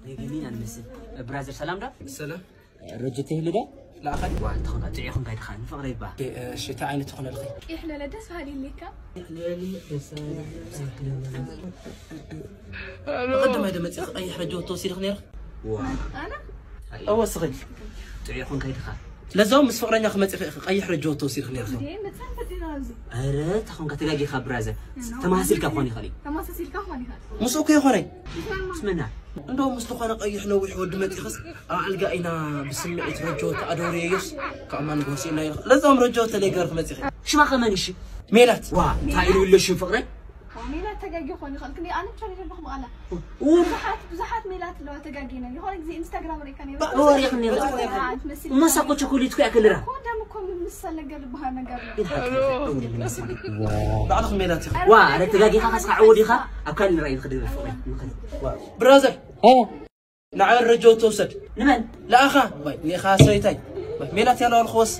የገሚን ኣንመስል። ብራዘር ሰላም ዶ? ሰላም። ረጀት ይህሉ ዶ? ላእኻ ዲ? ዋ፣ እንተኾንካ ጥዑይ ኾንካ ይድኻ፣ ንፍቕረይ እባ። እሺ፣ እንታይ ዓይነት ትኾነልኺ? ይሕለለ ደስ በሃሊ ኢልካ። ይሕለለ ደስ በሃሊ። ብቐደማይ ዶ መፂእኺ ቀይሕ ረጀወት ተወሲድኺ ነይርኺ? ዋ። ኣነ? እወ፣ እስኺ። ጥዑይ ኾንካ ይድኻ። ለዛው ምስ ፍቕረኛ ክመፂእኺ ኢኺ ቀይሕ ረጀወት ተወሲድኺ ነይርኺ። እንዴ፣ መፅናን ፈዲና ኣብዚ። ኣረ፣ እንተኾንካ ተጋጊኻ ብራዘር። ተመሳሲልካ ክኾን ይኽእል እዩ። ተመሳሲልካ ክኾን ይኽእል። ምስኡ እኮ ይኾነይ። ምስመና? እንደው ምስ ዝኾነ ቀይሕ ነዊሕ ወዲ መፂኽስ ኣብ ኣልጋ ኢና ብስምዒት ረጆ ተኣደውርየዮስ ካብ ማን ጎሲና ይልኽ። ለዛም ረጆ ተለይ ገርክ መፂኽ። ሽማ ከመን እሺ? ሜላት። ዋ፣ እንታይ ኢሉ ኣሎ ሽም ፍቕረይ? ሜላት ተጋጊ ኾን ይኽእል፣ ግን ኣነ ብቻ ዘለኹ መቓላ። ኡ። ብዙሓት፣ ብዙሓት ሜላት ኣለዋ ተጋጊነ። የሆነ ግዜ ኢንስታግራም ርኢካ ነይሩ። ባ-፣ ወሬ ኽን ነይሩ። ኣንት መስል እሞ እሳ እኮ ቸኮሌት እኮ እያ ከለራ። እኮ ደም እኮ ምምሰል ነገር ዝበሃል ነገር ኣሎ። ግን ሓቂ እዩ። ባዕልኹም ሜላት ኢኹም። ዋ፣ ኣረ ተጋጊኻ ካስካ ዓወዲኻ ኣብ ካልእ ንራእይ ንኽድግፍ። ብራዘር፣ ኦ። ንዓበል ረጆ ተውሰድ። ንመን? ለኣኻ። ወይ፣ ንኻ ሰይታይ። ወይ፣ ሜላት ያለው ኣልኸወስ።